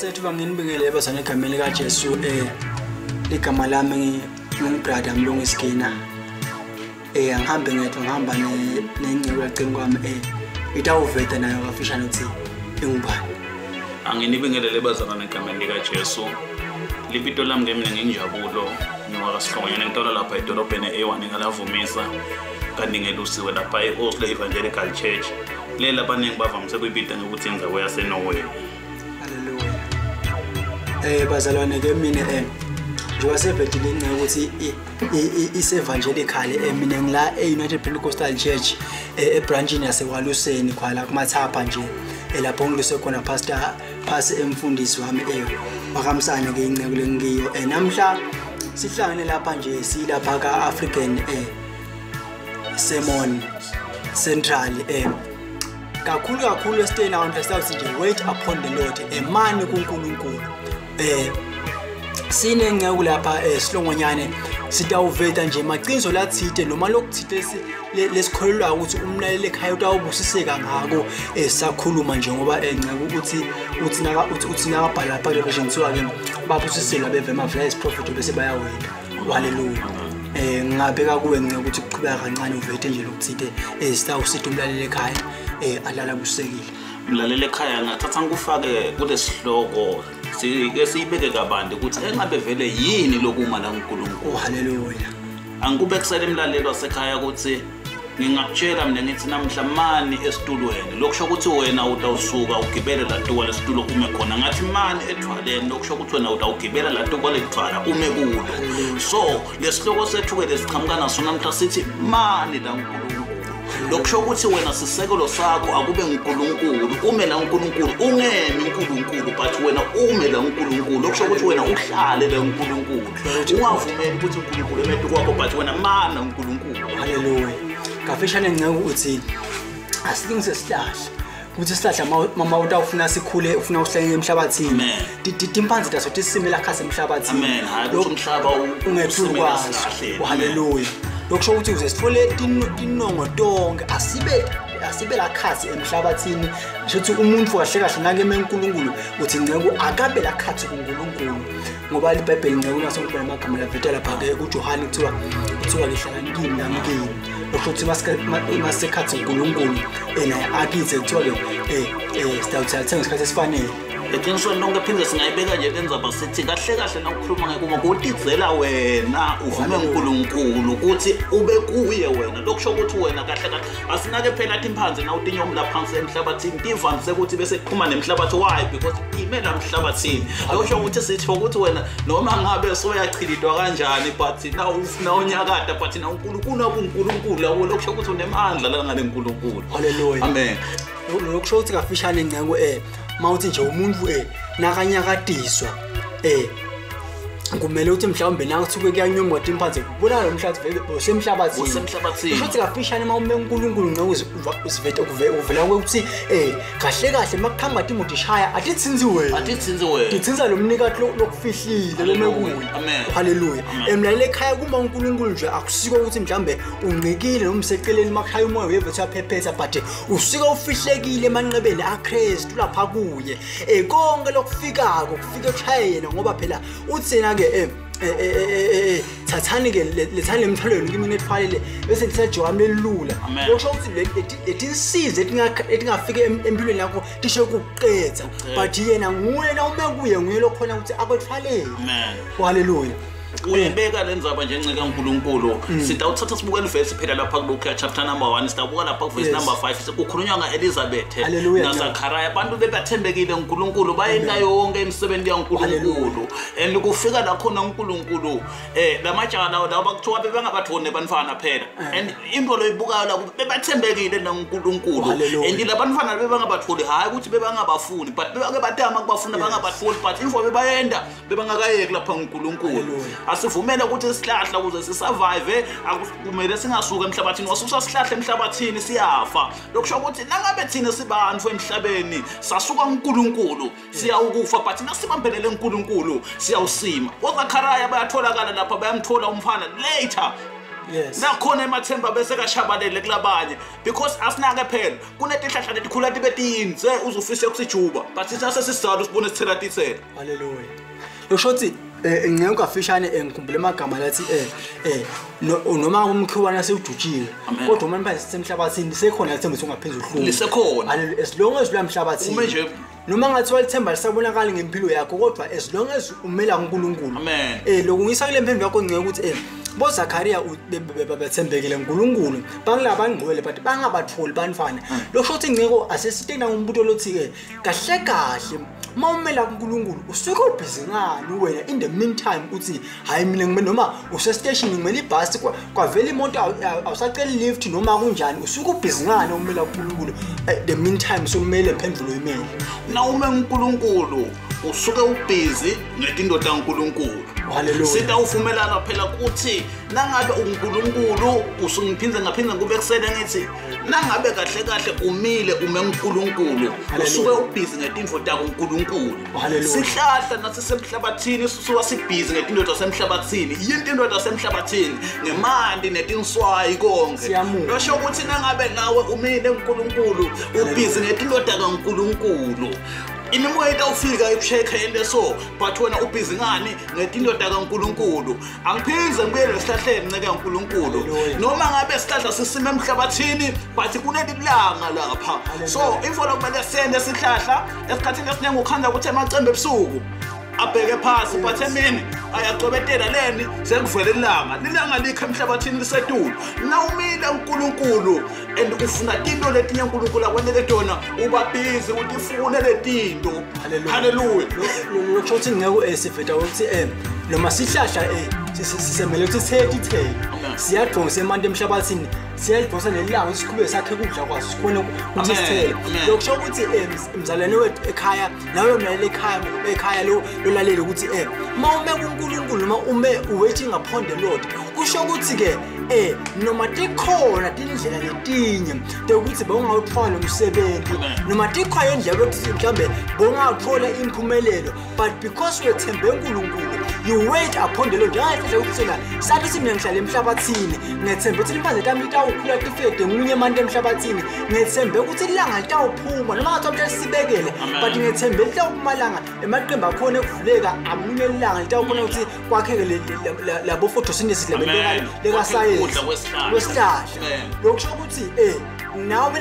Ngithatha nginibingelele bazalwane egameni likaJesu. Igama lami nginguBrother Mlungisi Gina. Angihambe ngedwa, ngihamba nenceku eceleni kwami itawuveta nayo kafishane ukuthi ingubani. Anginibingelele bazalwane egameni likaJesu. Libito lami ke mina nginjabulo ngiwakasihlongonyane ngithola lapha edolobheni e1 ngalavumisa kanti ngelusiwe lapha e-Oslo Evangelical Church. Le labaningi bavamise kuyibita ngokuthi indzawo yaseNorway. Hallelujah. Bazalwane ke mina njengoba sevedile inceku ukuthi ise-evangelical, mina ngila e-United Pentecostal Church ebranchini yaseKwaluseni khwala kumathapha nje lapho ngiluse khona pastor phasi emfundisi wami wakamsane ke inceku lengiyo. Namhla sihlangene lapha nje silapha ka-African Sermon Central. Kakhulu kakhulu esiteni abantu sawuthi nje wait upon the Lord, emani kuNkulunkulu. Sinenceku lapha Sihlongonyane sitawuveta nje maqiniso lathite noma lokuthite lesikholelwa ukuthi umlaleli ekhaya utawubusiseka ngako. Sakhuluma nje ngoba enceku ukuthi uthi naka uthi nakabhala lapha kule version kuthiwa ke babusisela beve emavela isiprofetho bese bayawela. Hallelujah. Ngingabeka kuwe nceku ukuthi kuqhubeka kancane uvete nje lokuthite sitawusitha umlaleli ekhaya alala busekile. Mlaleli ekhaya ngathatha ngikufake kulesihloko sike siyibeke kabanti ukuthi engabe vele yini lokuma la uNkulunkulu. Hallelujah. Angikubekisele emlaleli wasekhaya ukuthi ngingakutshela mina ngithi namhla mani esitulweni, lokusho ukuthi wena utawusuka ugibele la tuka lesitulo ume khona. Ngathi mani ethwaleni, lokusho ukuthi wena utawugibela la tuka lethwala ume kulo. So lesihloko sethu ke lesiqhamuka naso namhla sithi mani la uNkulunkulu. Lokusho ukuthi wena sisekelo sakho akube uNkulunkulu, ume la uNkulunkulu, ungemi uNkulunkulu but wena ume la uNkulunkulu. Lokusho ukuthi wena uhlale la uNkulunkulu, ungavumeli ukuthi uNkulunkulu emetu kwakho but wena mana uNkulunkulu. Hallelujah. Kafishane nceku uthi asilungise sihlahla ukuthi isihlahla mama utawufuna sikhule ufuna uhlanye emhlabathini, timphanzi taso tisimela khasi emhlabathini. Amen. Hayi ukuthi umhlaba ungethuli kwaso. Hallelujah. Lokusho ukuthi uze sithole tinongo tonke asibe la khasi emhlabathini. Ngisho umuntu kahle kahle nake emeNkulunkulu uthi nceku akabe la khathi kuNkulunkulu, ngoba iBhayibheli nceku nasonkulu amagama laveta lapha ke kuJohane kuthiwa lihlala kimi nami kini. Lokusho ukuthi masekhathi uNkulunkulu naye akithi kuthiwa ke sitawuthatha ngesikhathi esifanele. Eqinisweni lonke phinde singayibeka nje lenzaba sithi kahle kahle nakukhuluma ngekuma kutizela wena uvume uNkulunkulu ukuthi ube kuye wena. Lokusho ukuthi wena kahle kahle asinake phela athi imphanzi na utinyomu phansi emhlabathini tivamise ukuthi bese kuphuma nemhlabathi. Why? Because ime la emhlabathini. Lokusho ukuthi sithi ukuthi wena noma ngabe soyachilidwa kanjani but na ufuna unyakada but na uNkulunkulu akuNkulunkulu lawo. Lokusho ukuthi unemandla la ngale uNkulunkulu. Hallelujah. Amen. Lokusho ukuthi kafishane nceku mawuthi nje umuntu nakanyakadiswa kumele ukuthi mhlawumbe nakuthuke kuyanyumwa timphanzi kubona lo mhlabathi vele usemhlabathini. Usemhlabathini. Futhi kafishane mawume uNkulunkulu nceku usivete uvela ukuthi kahle kahle makuqhamuka imoto ishaya atithinzi wena. Atithinzi wena. Tithinza lo mnikathi lokufihlile lomekuye. Amen. Hallelujah. Emlaleli ekhaya kuma uNkulunkulu nje akusiko ukuthi mhlambe unqikile noma useceleni makushaya umoya wevethu uyaphephetha but usika ufihlekile emanqebeni aKristu lapha kuye. Konke lokufikako kufike kushaya yena ngoba phela uthi yena ke thathani ke lethani lemthwalo yenu kimi nethwalele bese nithatha wami lelula. Lokusho ukuthi letinsizi etingafika empilweni yakho tisho ukuqedza but yena nguye na ume kuye nguye lokhona ukuthi akwethwalele. Amen. Hallelujah. Uyibeka lenzaba nje ncika uNkulunkulu. Sitawuthatha sibukele verse phela lapha kuLuka chapter number 1, sitawubuka lapha ku verse number 5 kukhulunywa ngaElizabeth naZakhariya. Abantu bebathembekile uNkulunkulu bayenta yonke imisebenzi yaNkulunkulu and kufika la khona uNkulunkulu lamajana lawa kuthiwa bebangabathoni bantwana phela and into loyibukayo la bebathembekile naNkulunkulu and labantwana bebangabatholi hayi ukuthi bebangabafuni but bebake batama kubafuna bangabatholi but info bebayenda bebangakayeki lapha uNkulunkulu. Asivumele ukuthi isihlahla ukuze sisurvive akumele singasuka emhlabathini. Wasusa sihlahla emhlabathini siyafa. Lokusho ukuthi nangabe thina sibantu emhlabeni sasuka uNkulunkulu siyawukufa but nasibambelele uNkulunkulu siyawusima. OZakhariya bayatholakala lapha bayamthola umfana later. Nakhona emathemba bese kashabalele kulabanye because asinake phela kunetihlahla letikhula tibe tindze uzufise kusijuba but sisase sisizalo sibone sithela titsela. Hallelujah. Lokusho ngeke kafishane ngikhumbule amagama lathi noma umkhiwana sewujujile kodwa uma manje sisemhlabathini sekhona lethemba ungaphezulu uhlungu lisekhona. As long as ulamhlabathini ume nje noma ngathiwa lithemba lisabonakala ngempilo yakho kodwa as long as umela uNkulunkulu lokungisa kule mpilo yakho ngeke ukuthi boZakaria bethembekile uNkulunkulu bangilabangcwele but bangabatholi bantwana. Lokusho ukuthi ngeke asesitena ngumbuto lothi ke kahle kahle mawumela kuNkulunkulu usuke ubhizi ngani wena in the meantime uthi hayi mina ngime noma use station ngimele ibus kwavela imoto awusacela lift noma kunjani usuke ubhizi ngani umela kuNkulunkulu the meantime sokumele imphendulo imele. Na ume uNkulunkulu usuke ubhizi ngetindoda kaNkulunkulu. Hallelujah. Sitawuvumelana phela ukuthi nangabe uNkulunkulu usungiphinze ngaphinze kube kusele ngithi nangabe kahle kahle umile ume uNkulunkulu usuke ubhizi ngetindoda kaNkulunkulu. Sihlahla nathi semhlabathini sisuka sibhizi ngetindoda semhlabathini. Yinto indoda semhlabathini ngemali netinswayi konke. Losho ukuthi nangabe nawe umile uNkulunkulu ubhizi ngetindoda kaNkulunkulu. Imimoya itawufika ikushekhe yento so but wena ubhizi ngani ngetindoda kaNkulunkulu. Angiphinze ngibuyele esihlahleni nceke kaNkulunkulu noma ngabe isihlahla sisime emhlabathini but kunelilanga lapha. So imfolo kumele sende sihlahla esikhathini esiningi ukhanda ukuthi emacembe ebusuku abheke phasi but emini ayacobetela leni sekuvela ilanga lilanga likho emhlabathini lisetulu. Nawumile uNkulunkulu and ufuna tinto letinye uNkulunkulu akwenele tona uba busy utifune letinto. Hallelujah. Lokusho ukuthi ngeke siveta ukuthi noma sihlahla sisemele ukuthi sithethe ithele siyadonsa emanti emhlabathini siyalidonsa nelanga siqhubeke sakhe ukudla kwaso sikhona ukuthi sithele. Lokusho ukuthi mzalwane wethu ekhaya nawe mlaleli ekhaya lo lolalela ukuthi mawume kuNkulunkulu noma ume waiting upon the Lord kusho ukuthi ke noma tikhona tindlela letinye ukuthi bongawuthola umsebenzi noma tikhona indlela yokuthi mhlambe bongawuthola impumelelo but because wethembe uNkulunkulu you wait upon the Lord. Njengahle ukuthina sathi mina ngihlala emhlabathini ngethembe ukuthi impande tami itawukhula tifede ngunye emanti emhlabathini ngethembe ukuthi ilanga litawuphuma noma ngathi mhlawumbe sibekele but ngethembe litawuphuma emaqembu akhona ekuvuleka amunye ilanga litawukhona ukuthi kwakheke labo photosynthesis labeleka leka science kwesihlahla. Lokusho ukuthi nawe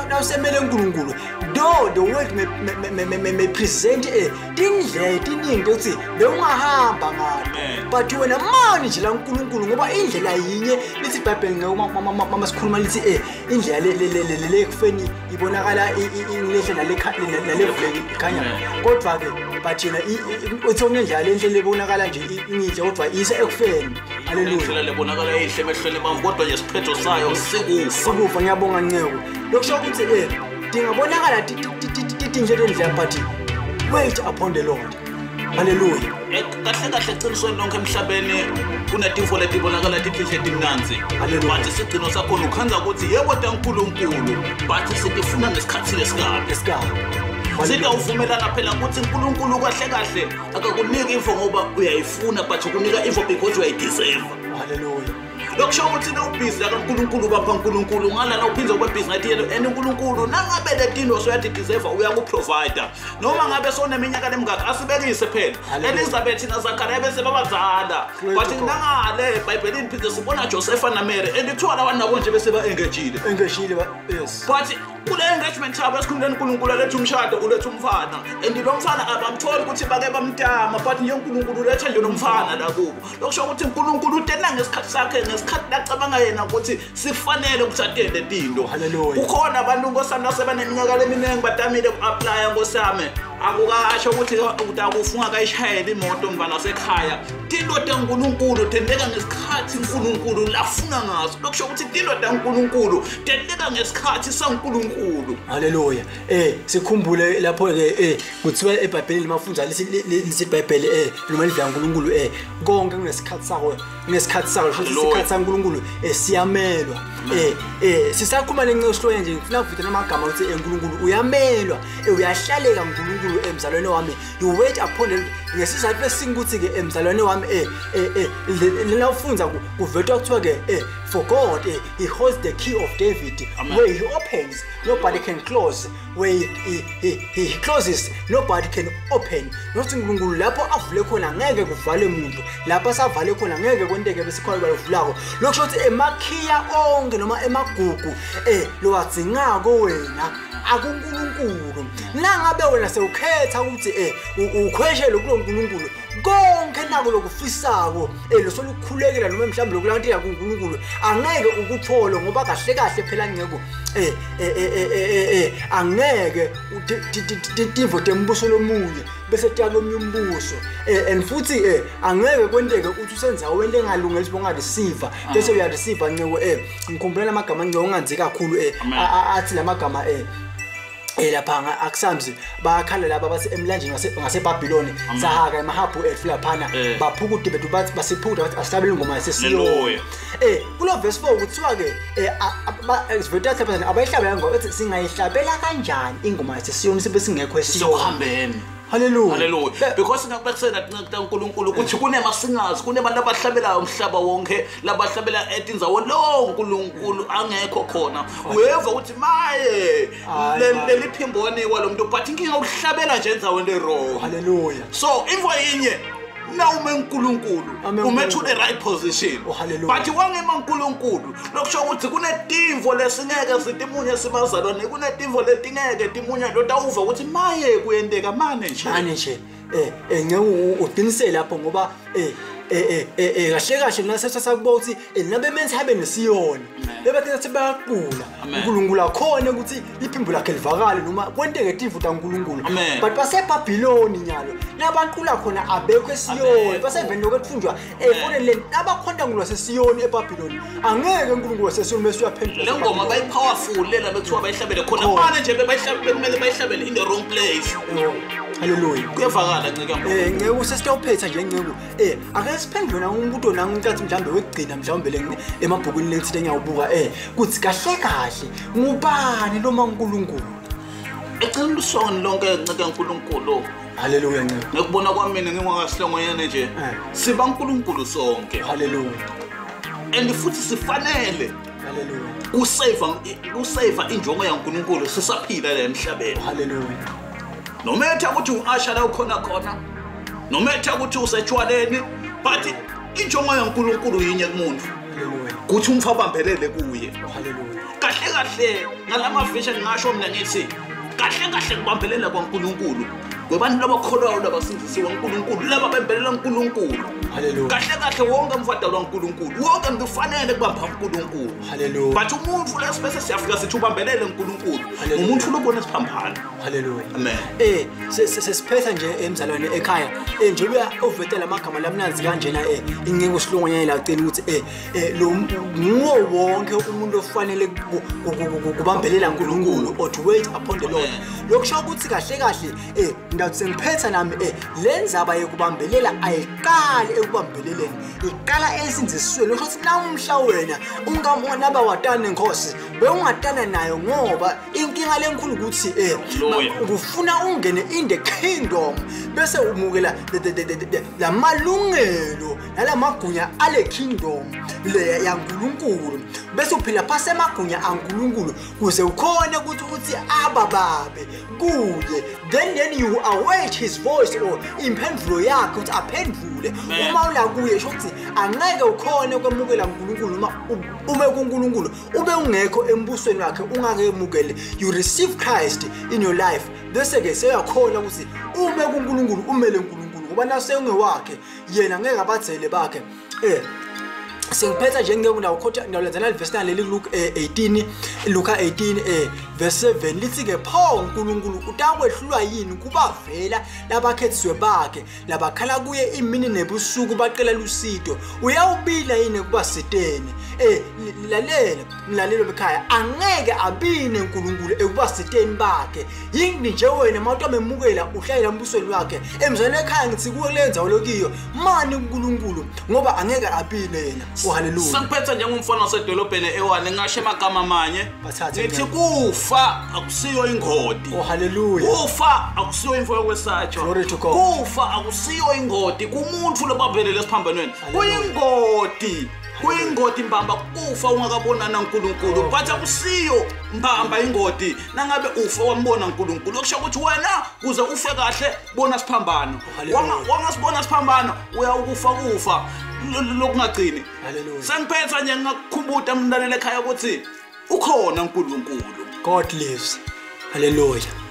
nawusemele uNkulunkulu though the world may present tindlela tiningi ukuthi bewungahamba ngayo but wena mani nje la uNkulunkulu ngoba indlela yinye lithi iBhayibheli ngeke mama sikhuluma lithi indlela le ekufeni ibonakala ingilehle nalevuleke ikhanya kodwa ke but yena uthi onendlela lenhle lebonakala nje inginje kodwa ise ekufeni. Hallelujah. Indlela lebonakala ihle emehlweni bami kodwa nje isiphetho sayo sikufa. Ngiyabonga Nceko. Lokusho ukuthi dingabonakala tindlela endlela but wait upon the Lord. Hallelujah. Kahle kahle eqinisweni lonke emhlabeni kunetinfo letibonakala tihle timnandzi but isigcino sakhona ukhanza ukuthi yebo taNkulunkulu but sitifuna ngesikhathi lesikabi. Sitawuvumelana phela ukuthi uNkulunkulu kahle kahle akakuniki info ngoba uyayifuna but ukunika info because uyayideserve. Hallelujah. Lokusho ukuthi nawubhizi kaNkulunkulu bapha uNkulunkulu ngalana uphinze ube busy ngathi yena and uNkulunkulu nangabe letinto soyadideserve uyakuprovide noma ngabe soneminyaka lemingaka asibekise phela. Elizabeth naZakaria bese babazala but nangale eBhayibhelini phinde sibona Joseph na Mary and kuthiwa labantu nabo nje bese ba-engagile yes but kule engagement yabo esikhundleni uNkulunkulu aletha umshado uletha umfana and lo mfana abamtholi ukuthi bake bamtama but nje uNkulunkulu uletha nje lo mfana la kubo. Lokusho ukuthi uNkulunkulu utena ngesikhathi sakhe ngesikhathi lacabanga yena ukuthi sifanele ukuthi atende tinto. Kukhona abantu nkosami nasebaneminyaka leminingi batamile ku-applya nkosami akukasho ukuthi utakufunga kayishayela imoto mfana wasekhaya. Tinto taNkulunkulu tendeka ngesikhathi uNkulunkulu lafuna ngaso. Lokusho ukuthi tinto taNkulunkulu tendeka ngesikhathi saNkulunkulu. Hallelujah. Sikhumbule lapho ke kuthiwa eBhayibhelini mafunza lithi iBhayibheli noma lidla uNkulunkulu konke kunesikhathi sakho ngesikhathi sakho futhi isikhathi saNkulunkulu siyamelwa. Sisakhuluma lencesihloko nje ngifuna ukuvitha namagama ukuthi uNkulunkulu uyamelwa uyahlaleka uNkulunkulu uNkulunkulu emzalwane wami, you wait upon the ngesizathu lesingukuthi ke emzalwane wami lena ufunza kuvetwa kuthiwa ke for God he holds the key of David. Amen. Where he opens nobody can close, where he closes nobody can open. Nothi uNkulunkulu lapho avule khona ngeke kuvale umuntu, lapho asavale khona ngeke kwenteke bese khona baluvulako. Lokho ukuthi emakhiya onke noma emagugu lowadzingako wena akuNkulunkulu. Nangabe wena sewukhetha ukuthi ukhweshele kuloNkulunkulu, konke nako lokufisako losolukhulekela noma mhlawumbe lokulandela kuNkulunkulu angeke ukuthole, ngoba kahle kahle phela ngeke angeke tivo tembuso lomunye bese tiya lomunye umbuso, and futhi angeke kwenteke uthi usendzaweni engalungele ukuthi ungareceive bese uyareceive nceko. Ngikhumbula amagama nceko unganzi kakhulu athi lamagama lapha akusamzi bakhala laba bathi emlanjeni ngaseBabylon sahaka emahabhu ethu laphana baphuka udibethu bathi basiphuka bathi asihlabele ingoma yasesiyoni. Kulo verse 4 kuthiwa ke sivetha lapha abayihlabela ngoba ethi singayihlabela kanjani ingoma yasesiyoni sibe singekho esiyoni sokuhambeni. Hallelujah. Hallelujah. Because ngakubekusela uNkulunkulu ukuthi kunemasingazi kunebantu abahlabelayo umhlaba wonke labahlabela etindzaweni lo uNkulunkulu angekho khona. Uyeva ukuthi maye leli phimbo wanikwa lo muntu but inkinga uhlabela nje endzaweni le-wrong. Hallelujah. So imvo yinye nawume uNkulunkulu ume to the right position. Oh, hallelujah. But wangema uNkulunkulu lokusho ukuthi kunetimvo lesingeke sitimunye sibazalwane, kunetimvo letingeke timunye lotawuva ukuthi maye kuyenteka mane nje mane nje ngeke uqinisele lapho ngoba kahle kahle nasesasakubona ukuthi nabe menzi habe nesiyona bebathe bayaqula uNkulunkulu akhona ukuthi iphimbo lakhe livakale noma kwenteke timvu taNkulunkulu, but baseBabylon nyalo nabaqula khona abekho esiyoni baseveni lokuthunjwa efoneni le abakhonta uNkulunkulu wasesiyoni eBabylon angeke uNkulunkulu wasesiyoni bese uyaphendula. Le ngoma bayipowerful lela bethiwa bayihlabele khona manje nje bebayihlabele kumele bayihlabele in the wrong place. Hallelujah. Kuyavakala nceka. Ngeke usesitawuphetha nje nceko. Ake siphendule na umuntu nanginkathi mhlambe wekugcina mhlawumbe le emabhukwini lengithile engiyawubuka kuthi kahle kahle ngubani lo maNkulunkulu? Eqinisweni lonke nceka uNkulunkulu. Hallelujah nceko. Ngikubona kwami mina ngingwakahlongonyane nje. Siba uNkulunkulu sonke. Hallelujah. And futhi sifanele. Hallelujah. Usave injongo yaNkulunkulu sisaphila la emhlabeni. Hallelujah. No matter ukuthi uasha la ukhona khona, no matter ukuthi usetshwaleni, but injongo yaNkulunkulu yinye kumuntu. Kuthi umfa abambelele kuye. Hallelujah. Kahle kahle ngalama vision ngasho mina ngithi kahle kahle kubambelela kwaNkulunkulu. Kwebantu labakholwayo labasindisiwe uNkulunkulu laba bembelela uNkulunkulu. Hallelujah. Kahle kahle wonke umfadalo waNkulunkulu, wonke umuntu ufanele kubamba uNkulunkulu. Hallelujah. But umuntu lesibese siyafika sithi ubambelele uNkulunkulu. Umuntu lobona siphambana. Hallelujah. Amen. Sesiphetha nje emzalwane ekhaya. Njengoba uvetela amagama lamnanzi kanjena incingo silongonyana lacela ukuthi lo nguwo wonke umuntu ofanele kubambelela uNkulunkulu or to wait upon the Lord. Lokusho ukuthi kahle kahle ndathi sengiphetha nami lenzaba yokubambelela ayiqali ekubambeleleni, iqala esinzisweni. Lokho ukuthi namhla wena ungamona watana nenkosi bewungatana nayo ngoba inkinga lenkulu ukuthi ufuna ungene in the kingdom bese umukela lamalungelo nalamagunya ale kingdom le yaNkulunkulu bese uphila phasi emagunya aNkulunkulu kuze ukhone ukuthi uthi abababe kuye, then you await his voice or imphendulo yakhe ukuthi aphendule. Uma ula kuye sho ukuthi angeke ukhone ukwemukela uNkulunkulu noma ume kuNkulunkulu ube ungekho embusweni wakhe ungakemukele. You receive Christ in your life bese ke seyakhona ukuthi ume kuNkulunkulu umele uNkulunkulu ngoba nasengewakhe yena ngeke abathele bakhe. Sengiphetha nje ngeke ndawo ndawulenzela verse leli Luke 18 Luka 18 verse 7 lithi ke pho uNkulunkulu utakwehlulwa yini kubavela labakhethisiwe bakhe labakhala kuye imini nebusuku baqela lusito uyawubila yini kuba siteni. Lalela mlalelo bekhaya, angeke abine uNkulunkulu ekubasiteni bakhe. Yini nje wena mawuthi amemukela uhlala embusweni wakhe. Emzweni ekhaya ngithi kuwe lenza lokiyo mani uNkulunkulu, ngoba angeke abine yena. Oh haleluya. Sangiphethe njengomfana wasedolobheni eWani, ngisho emagama amanye ngithi kufa akusiyo ingodi. Oh haleluya. Kufa akusiyo imfo yokwesatshwa. Kufa akusiyo ingodi kumuntu lobabelele esiphambanweni. Kuyingodi, kuyingodi mbamba kufa ungakabonana uNkulunkulu. But akusiyo mbamba ingodi nangabe ufe wambona uNkulunkulu. Okusho ukuthi wena kuze ufe kahle bona siphambano. Wangasibona siphambano uyawukufa kufa lokungagcini. Sengiphetha nje ngingakukhumbuta mntanele ekhaya ukuthi ukhona uNkulunkulu. God lives. Hallelujah.